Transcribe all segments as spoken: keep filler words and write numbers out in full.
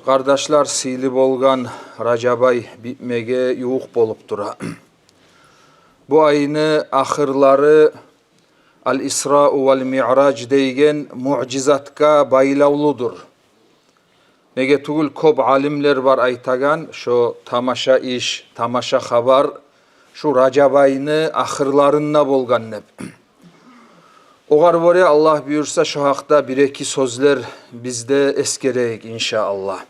Къардашлар, сыйлы болгъан Ражаб ай битмеге ювукъ болуп тура. Бу айны ахырлары Ал-Исрау вал Миъраж дейген муъжизатгъа байлавлудур. Неге тюгюл, кёп алимлер бар айтагъан, шо тамаша иш, тамаша хабар шу Ражаб айны ахырларында болгъан деп. Огъар гёре, Аллагь буюрса, шо гьакъда бир-эки сёзлер биз де эсгерейик, иншааллагь.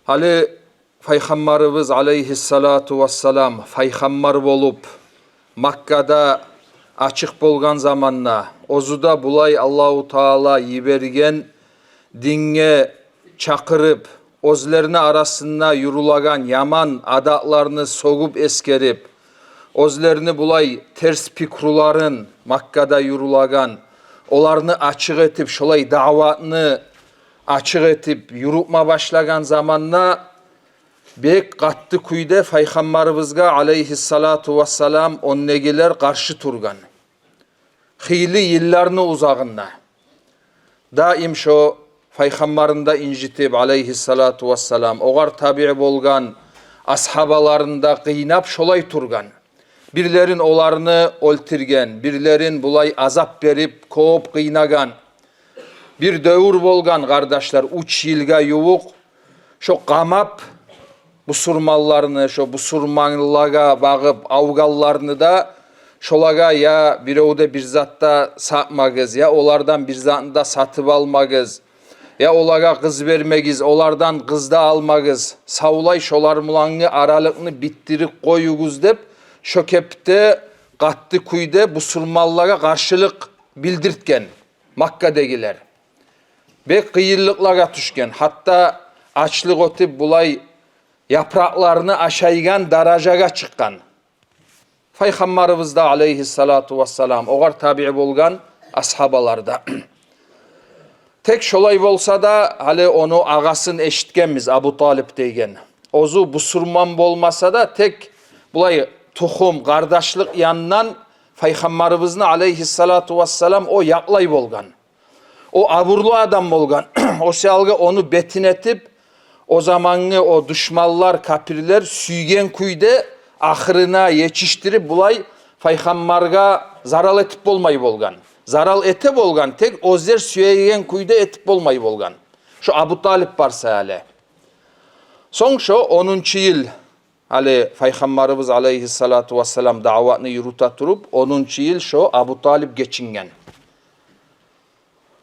Гьали Пайхаммарыбыз алейгьиссалату вассалам пайхаммар болуп, Маккада ачыкъ болгъан заманда, оьзю де булай Аллагьу Таала йиберген динге чакъырып, оьзлерини арасында юрюлеген яман адатланы сёгюп эсгерип, оьзлерини булай терс пикруларын, Маккада юрюлеген, оланы ачыкъ этип, шолай даъватны ачыкъ этип юрютме башлагъан заманда, бек къатты кюйде Пайхаммарыбызгъа алейгьиссалату вассалам ондагъылар къаршы тургъан. Хыйлы йылланы узагъында даим шо Пайхаммарны да инжитип, алейгьиссалату вассалам, огъар табиъ болгъан асгьабаларын да къыйнап, шолай тургъан. Бирлерин оланы оьлтюрген, бирлерин булай азап берип, кёп къыйнагъан. Бир девюр болгъан, къардашлар, уьч йылгъа ювукъ, шо къамап, бусурманланы, шо бусурманлагъа багъып авгъанланы да, шолагъа я бирев де бир зат да сатмагъыз, я олардан бир затны да сатып алмагъыз, я олагъа къыз бермегиз, олардан къыз да алмагъыз. Савлай шолар булангъы аралыкъны битдирип къоюгъуз деп, шо кепде къатты кюйде бусурманлагъа къаршылыкъ билдиртген Маккадагъылар. Бек къыйынлыкълагъа тюшген, гьатта ачлыкъ оьтюп, булай япыракъланы ашайгъан даражагъа чыкъгъан. Пайхаммарыбыз да алейгьиссалату вассалам, огъар табиъ болгъан асгьабалар да. Тек шолай болса да, гьали ону агъасын эшитгенбиз, Абу Талип деген. Оьзю бусурман болмаса да, тек булай тухум, къардашлыкъ янындан Пайхаммарыбызны алейгьиссалату вассалам о якълай болгъан. О абурлу адам болгъан. О саялгъа ону бетин этип, о замангъы о душманлар, капирлер сюйген кюйде ахырына етишдирип, булай Пайхаммаргъа зарал этип болмай болгъан. Зарал эте болгъан, тек оьзлер сюеген кюйде этип болмай болгъан. Шо Абу Талип бар саялы. Сонг шо онунчу йыл, гьали Пайхаммарыбыз алейгьиссалату вассалам даъватны юрюте туруп, онунчу йыл шо Абу Талип гечинген.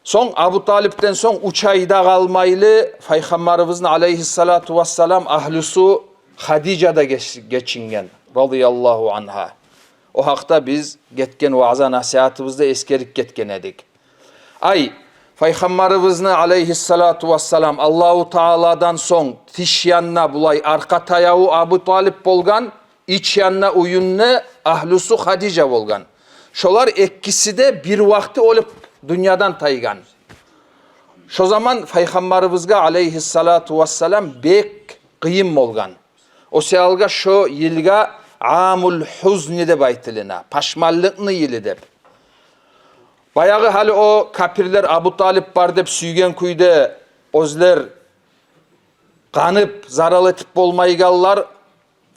Сонг Абу Талипден сонг уьч ай да къалмайлы Пайхаммарыбызны алейгьиссалату вассалам агьлюсю Хадижа да геч-, гечинген, радияллагьу ангьа. О гьакъда биз гетген ваъза-насигьатыбызда эсгерип гетген эдик. Ай, Пайхаммарыбызны алейгьиссалату вассалам Аллагьу Тааладан сонг тыш янына булай аркъа таяву Абу Талип болгъан, ич янына, уьюнде агьлюсю Хадижа болгъан. Шолар экиси де бир вакъти оьлюп дюньядан тайгъан. Шо заман Пайхаммарыбызгъа алейгьиссалату вассалам бек къыйын болгъан. О саялгъа шо йылгъа Амул Хузни деп айтылына, пашманлыкъны йылы деп. Баягъы гьали о капирлер Абу Талип бар деп сюйген кюйде оьзлер къанып, зарал этип болмайгъанлар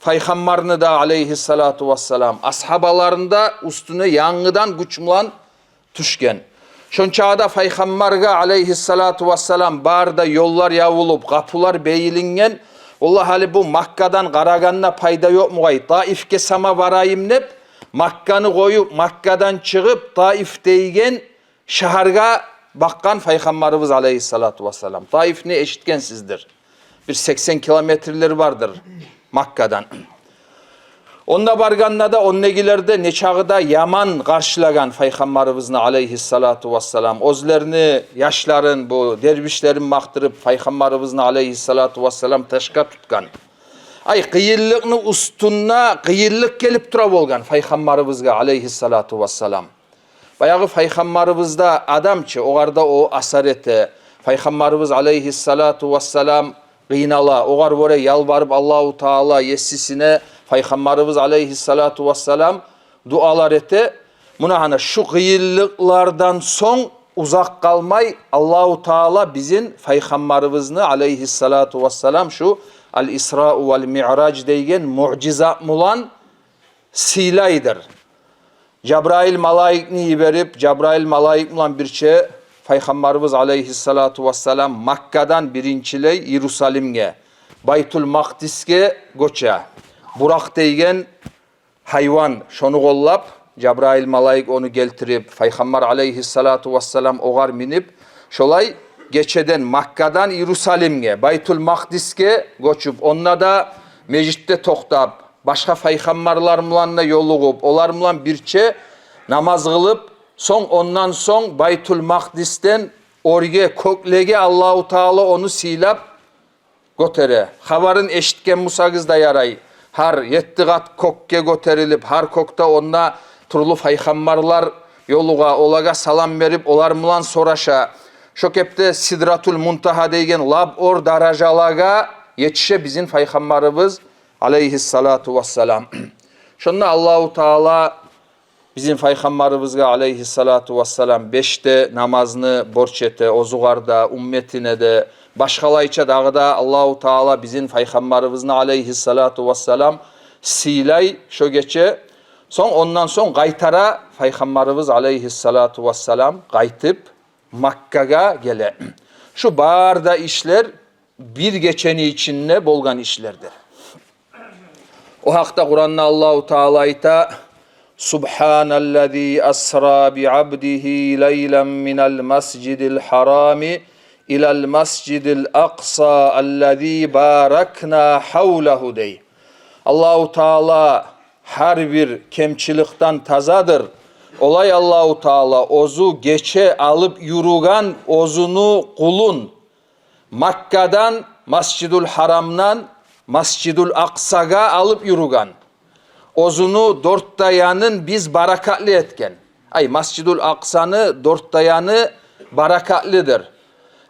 Пайхаммарны да алейгьиссалату вассалам, асгьабаларыны да уьстюне янгыдан гюч булан тюшген. Шончагъы да Пайхаммаргъа алейгьиссалату вассалам бары да ёллар ябулуп, къапулар бегилинген. Валлагь, гьали бу Маккадан къарагъанда пайда ёкъму къай, Таифге сама барайым деп, Макканы къоюп, Маккадан чыгъып, Таиф дейген шагьаргъа бакъгъан Пайхаммарыбыз алейгьиссалату вассалам. Таифни эшитгенсиздир. Бир сексен километрлер бардыр Маккадан. Онда баргъанда да, ондагъылар да нечакъы да яман къаршылагъан Пайхаммарыбызны алейгьиссалату вассалам. Оьзлерини яшларын, бу дервишлерин бакъдырып, Пайхаммарыбызны алейгьиссалату вассалам ташгъа тутгъан. Ай, къыйынлыкъны уьстюне къыйынлыкъ гелип тура болгъан Пайхаммарыбызгъа алейгьиссалату вассалам. Баягъы Пайхаммарыбыз да адам чы, огъар да о асар эте. Пайхаммарыбыз алейгьиссалату вассалам къыйнала, огъар гёре ялбарып Аллагьу Таала есисине Пайхаммарыбыз алейгьиссалату вассалам дуалар эте. Муна гьана шу къыйынлыкълардан сонг Узакъ къалмай Аллагьу Таала бизин Пайхаммарыбызны, алейгьиссалату вассалам, шу Ал-Исрау вал Миъраж дейген муъжизат булан сыйлайдыр. Жабраил малайикни йиберип, Жабраил малайик булан бирче Пайхаммарыбыз, алейгьиссалату вассалам, Маккадан биринчилей Иерусалимге, Байтул Макъдисге гёче. Буракъ дейген гьайван шону къоллап, Жабраил малайик ону гелтирип, Пайхаммар, алейгьиссалату вассалам, огъар минип, шолай гечеден Маккадан Иерусалимге, Байтул Макъдисге гёчюп, онда да межитде токътап, башгъа пайхаммарлар булан да ёлугъуп, олар булан бирче намаз къылып, сонг, ондан сонг Байтул Макъдисден оьрге, кёклеге Аллагьу Таала ону сыйлап гётере. Хабарын эшитген бусагъыз да ярай. Гьар етти къат кёкге гётерилип, гьар кёкде онда тюрлю пайхаммарлар ёлугъа, олагъа салам берип, олар булан сораша. Шо кепде Сидратул Мунтагьа дейген лап оьр даражалагъа етише бизин Пайхаммарыбыз, алейгьиссалату вассалам. Шонда Аллагьу Таала бизин Пайхаммарыбызгъа, алейгьиссалату вассалам, беш де намазны борч эте, оьзюгъар да, умметине де. Башгъалайча дагъы да Аллагьу Таала бизин Пайхаммарыбызны, алейгьиссалату вассалам, сыйлай шо гече. Сонг, ондан сонг къайтара Пайхаммарыбыз, алейгьиссалату вассалам, къайтып Маккагъа геле. Шу бары да ишлер бир гечени ичинде болгъан ишлердир. О гьакъда Къуранда Аллагьу Таала айта: «Субгьаналлази асра би абдигьи лайлан минал масжидил гьарами илал масжидил акъса аллази баракна гьавлагьу», — дей. Аллагьу Таала гьар бир кемчиликден тазадыр. Олай Аллагьу Таала оьзю гече алып юрюген оьзюню къулун Маккадан, Масжидул Гьарамдан Масжидул Акъсагъа алып юрюген. Оьзюню дёрт де янын биз баракатлы этген. Ай, Масжидул Акъсаны дёрт де яны баракатлыдыр.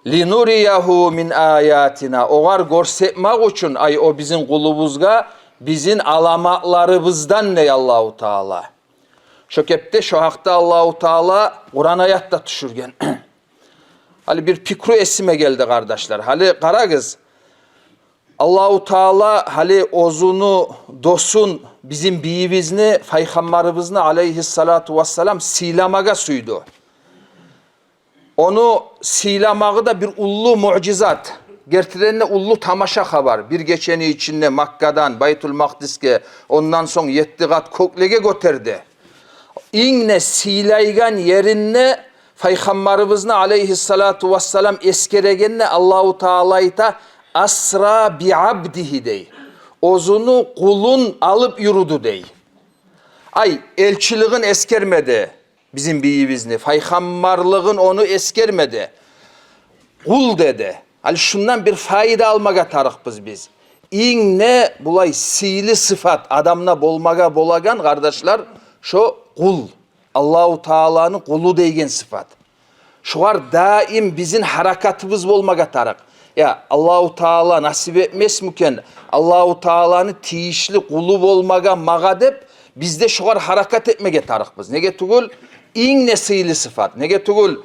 «Линуриягьу мин аятина», огъар гёрсетмек учун, ай, о бизин къулубузгъа, бизин аламатларыбыздан, дей Аллагьу Таала. Шо кепде шо гьакъда Аллагьу Таала Къуран аят да тюшюрген. Гьали бир пикру эсиме гелди, къардашлар. Гьали къарагъыз, Аллагьу Таала гьали оьзюню досун, бизин бийибизни, Пайхаммарыбызны, алейгьиссалату вассалам, сыйламагъа сюйдю. Ону сыйламагъы да бир уллу муъжизат. Гертиден де уллу тамаша хабар. Бир гечени ичинде Маккадан Байтул Макъдисге, ондан сонг етти къат кёклеге гётерди. Инг де сыйлайгъан еринде Пайхаммарыбызны, алейгьиссалату вассалам, эсгерегенде Аллагьу Таала айта: «Асра би абдигьи», — дей. Оьзюню къулун алып юрюдю, дей. Ай, элчилигин эсгермеди бизин бийибизни, пайхаммарлыгъын ону эсгермеди. Къул деди. Гьали шундан бир пайда алмагъа тарыкъбыз биз. Инг де булай сыйлы сыфат адамда болмагъа болагъан, къардашлар, шо къул. Аллагьу Тааланы къулу дейген сыфат. Шогъар даим бизин гьаракатыбыз болмагъа тарыкъ. Я, Аллагьу Таала насип этмесмикен Аллагьу Тааланы тийишли къулу болмагъа магъа деп, биз де шогъар гьаракат этмеге тарыкъбыз. Неге тюгюл, инг де сыйлы сыфат. Неге тюгюл,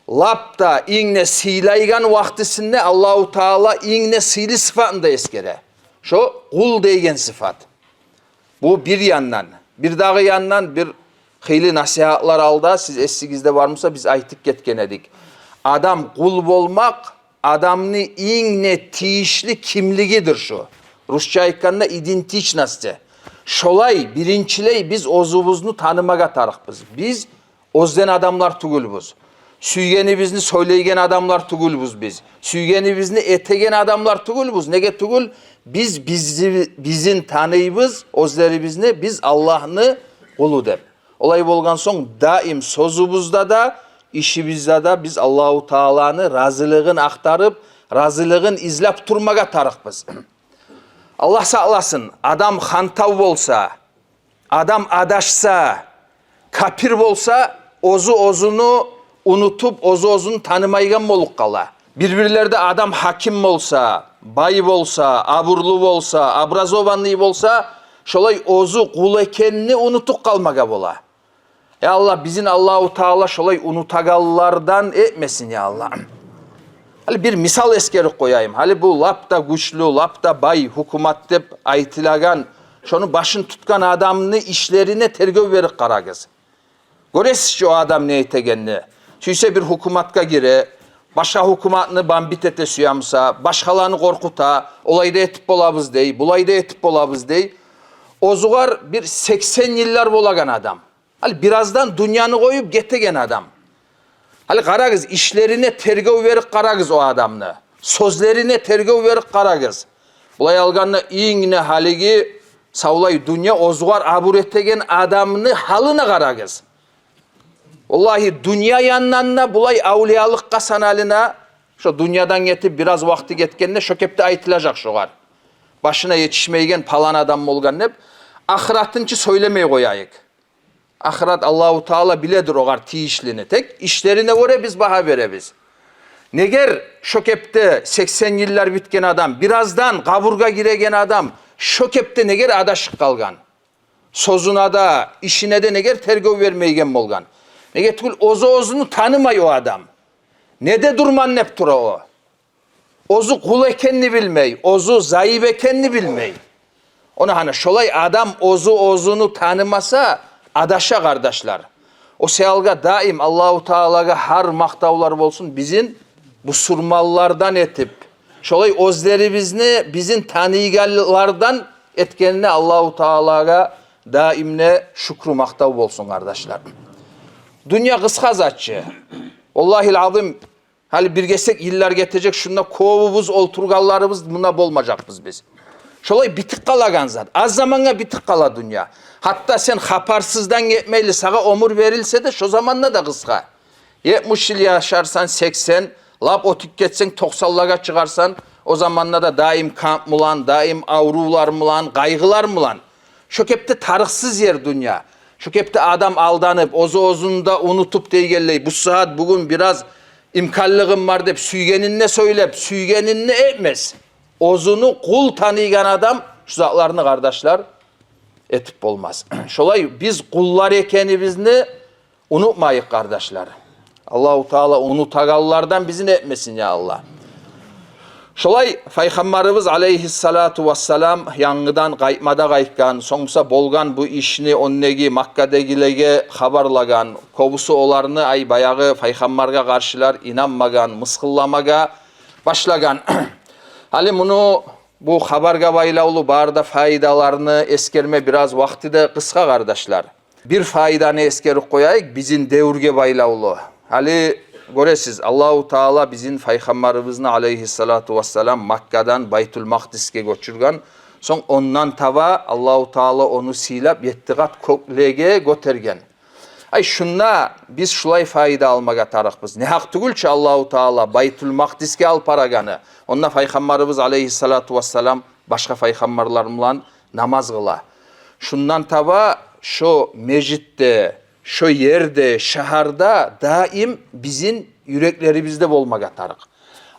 лап да инг де сыйлайгъан вакътисинде Аллагьу Таала инг де сыйлы сыфатын да эсгере. Шо къул дейген сыфат. Бу бир яндан. Бир дагъы яндан бир хыйлы насигьатлар алда, сиз эсигизде бар буса, биз айтып гетген эдик. Адам къул болмакъ адамны инг де тийишли кимлигидир шо. Русча айтгъанда, идентичности. Шолай биринчилей биз оьзюбюзню танымагъа тарыкъбыз. Биз оьзден адамлар тюгюлбюз. Сюйгенибизни сёйлейген адамлар тюгюлбюз биз. Сюйгенибизни этеген адамлар тюгюлбюз. Неге тюгюл, биз, бизи, бизин таныйбыз оьзлерибизни, биз Аллагьны къулу деп. Олай болгъан сонг, даим сёзюбюзде де, ишибизде де биз Аллагьу Тааланы разилигин ахтарып, разилигин излеп турмагъа тарыкъбыз. Аллагь сакъласын, адам хантав болса, адам адашса, капир болса, оьзю оьзюню унутуп, оьзю оьзюню танымайгъан болуп къала. Бир-бирлерде адам гьаким болса, бай болса, абурлу болса, образованный болса, шолай оьзю къул экенни унутуп къалмагъа бола. Я Аллагь, бизин Аллагьу Таала шолай унутагъанлардан этмесин, я Аллагь. Гьали бир мисал эсгерип къояйым. Гьали бу лап да гючлю, лап да бай гьукумат деп айтылагъан, шону башын тутгъан адамны ишлерине тергев берип къарагъыз. Гёресиз чи о адам не этегенни. Сюйсе бир гьукуматгъа гире, башгъа гьукуматны бомбить эте сюе буса, башгъаланы къоркъута, олай да этип болабыз дей, булай да этип болабыз дей. Оьзюгер бир сексен йыллар болагъан адам. Гьали бираздан дюньяны къоюп гетеген адам. Гьали къарагъыз, ишлерине тергев берип къарагъыз о адамны. Сёзлерине тергев берип къарагъыз. Булай алгъанда, инг де гьалиги савлай дюнья оьзюгер абур этеген адамны гьалына къарагъыз. Валлагьи, дюнья янындан да булай авлиялыкъгъа саналына, шо дюньядан гетип бираз вакъти гетгенде шо кепде айтылажакъ шогъар. Башына етишмейген палан адам болгъан деп, ахыратын чы сёйлемей къояйыкъ. Ахырат Аллагьу Таала биледир огъар тийишлини. Тек ишлерине гёре биз багьа беребиз. Негер шо кепде сексен йыллар битген адам, бираздан къабургъа гиреген адам, шо кепде негер адашып къалгъан? Сёзюне де, ишине де негер тергев бермейген болгъан? Неге тюгюл, оьзю оьзюню танымай о адам. Неде дурман деп тура о? Оьзю къул экенни билмей, оьзю зайып экенни билмей. Она гьана шолай адам оьзю оьзюню танымаса, адаша, къардашлар. О саялгъа даим Аллагьу Таалагъа гьар макътавлар болсун, бизин бусурманлардан этип, шолай оьзлерибизни бизин таныйгъанлардан этгенине Аллагьу Таалагъа даим де шюкрю, макътав болсун, къардашлар. Дюнья къысгъа зат чы. Валлагьил азим, гьали бир гесек йыллар гетежек, шунда кёбюбюз олтургъанларыбыз мунда болмажакъбыз биз. Шолай битип къалагъан зат. Аз замангъа битип къала дюнья. Гьатта сен хабарсыздан гетмейли, сагъа оьмюр берилсе де, шо заманда да къысгъа. Етмиш йыл яшарсан, сексен, лап оьтюп гетсенг, токъсанлагъа чыгъарсан, о заманда да даим къамп булан, даим аврувлар булан, къайгъылар булан. Шо кепде тарыкъсыз ер дюнья. Шо кепде адам алданып, оьзю оьзюн де унутуп дейгенлей, бу сагьат, бугюн бираз имканлыгъым бар деп, сюйгенин де сёйлеп, сюйгенин де этмес. Оьзюню къул таныйгъан адам шу затланы, къардашлар, этип болмас. Шолай биз къуллар экенибизни унутмайыкъ, къардашлар. Аллагьу Таала унутагъанлардан бизин этмесин, я Аллагь. Шолай Пайхаммарыбыз алейгьиссалату вассалам янгыдан къайтма да къайтгъан, сонг буса болгъан бу ишни ондагъы Маккадагъылагъа хабарлагъан. Кёбюсю оланы, ай, баягъы Пайхаммаргъа къаршылар, инанмагъан, мысгъылламагъа башлагъан. Гьали муну, бу хабаргъа байлавлу бары да пайдаланы эсгерме бираз вакъти де къысгъа, къардашлар. Бир пайданы эсгерип къояйыкъ, бизин девюрге байлавлу. Гьали гёресиз, Аллагьу Таала бизин Пайхаммарыбызны алейгьиссалату вассалам Маккадан Байтул Макъдисге гёчюрген, сонг ондан таба Аллагьу Таала ону сыйлап, етти къат кёклеге гётерген. Ай, шунда биз шулай пайда алмагъа тарыкъбыз. Негьакъ тюгюл чю Аллагьу Таала Байтул Макъдисге алып барагъаны, онда Пайхаммарыбыз алейгьиссалату вассалам башгъа пайхаммарлар булан намаз къыла. Шундан таба шо межитде, шо ерде, шагьарда даим бизин юреклерибизде болмагъа тарыкъ.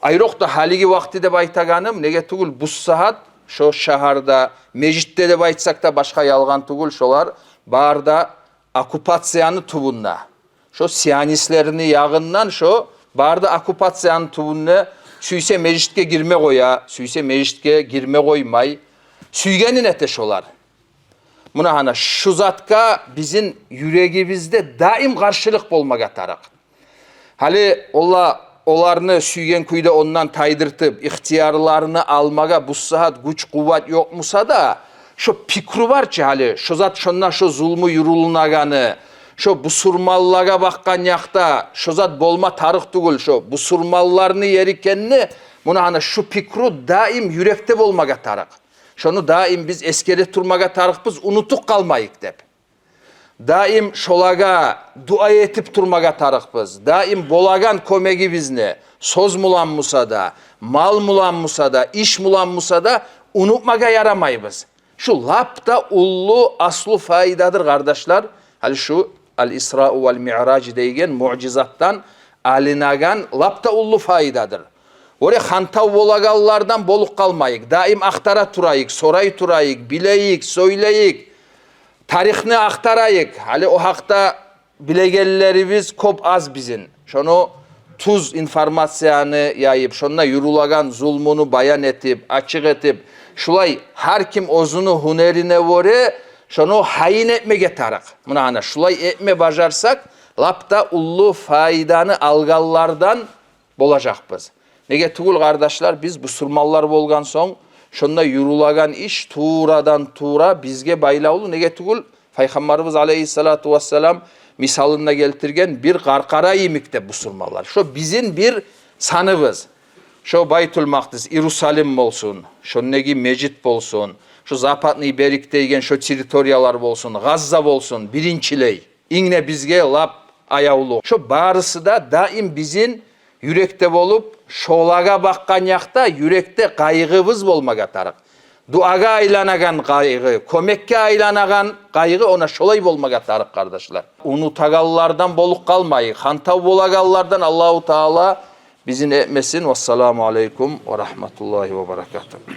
Айрокъда гьалиги вакъти деп айтагъаным, неге тюгюл, бу сагьат шо шагьарда, межитде деп айтсакъ да, башгъа ялгъан тюгюл, шолар бары да оккупацияны тюбюнде. Шо сионистлени ягъындан шо бары да оккупацияны тюбюнде, сюйсе межитге гирме къоя, сюйсе межитге гирме къоймай. Сюйгенин эте шолар. Муна гьана шу затгъа бизин юрегибизде даим къаршылыкъ болмагъа тарыкъ. Гьали ола-, оланы сюйген кюйде ондан тайдыртып, ихтиярларыны алмагъа бу сагьат гюч-къуват ёкъ буса да, шо пикру бар чы гьали, шо зат, шонда шо зулму юрюлюнегени, шо бусурманлагъа бакъгъан якъда шо зат болма тарыкъ тюгюл, шо бусурманланы ери экенни, муна гьана шу пикру даим юрекде болмагъа тарыкъ. Шону даим биз эсгере турмагъа тарыкъбыз, унутуп къалмайыкъ деп. Даим шолагъа дуа этип турмагъа тарыкъбыз. Даим болагъан кёмегибизни, сёз булан буса да, мал булан буса да, иш булан буса да, унутмагъа ярамайбыз. Шу лап да уллу аслу пайдадыр, къардашлар. Гьали шу Ал-Исрау вал Миъраж дейген муъжизатдан алынагъан лап да уллу пайдадыр. Оьре хантав болагъанлардан болуп къалмайыкъ. Даим ахтара турайыкъ, сорай турайыкъ, билейик, сёйлейик. Тарихни ахтарайыкъ. Гьали о гьакъда Билегенлерибиз кёп аз бизин. Шону тюз информацияны яйып, шонда юрюлеген зулмуну баян этип, ачыкъ этип, шулай гьар ким оьзюню гьюнерине гёре шону гьайын этмеге тарыкъ. Муна гьана шулай этме бажарсакъ, лап да уллу пайданы алгъанлардан болажакъбыз. Неге тюгюл, къардашлар, биз бусурманлар болгъан сонг, шонда юрюлеген иш туврадан-тувра бизге байлавлу. Неге тюгюл, Пайхаммарыбыз алейгьиссалату вассалам мисалында гелтирген бир къаркъара йимик деп бусурманлар. Шо бизин бир саныбыз. Шо Байтул Макъдис, Иерусалим болсун, шондагъы межит болсун, шо Западный берег деген шо территориялар болсун, Газза болсун, биринчилей. Инг де бизге лап аявлу. Шо барысы да даим бизин юрекде болуп, шолагъа бакъгъан якъда юрекде къайгъыбыз болмагъа тарыкъ. Дуагъа айланагъан къайгъы, кёмекге айланагъан къайгъы, она шолай болмагъа тарыкъ, къардашлар. Унутагъанлардан болуп къалмайыкъ. Хантав болагъанлардан Аллагьу Таала бизин этмесин. Вассаламу алейкум ва рагьматуллагьи ва баракатугь.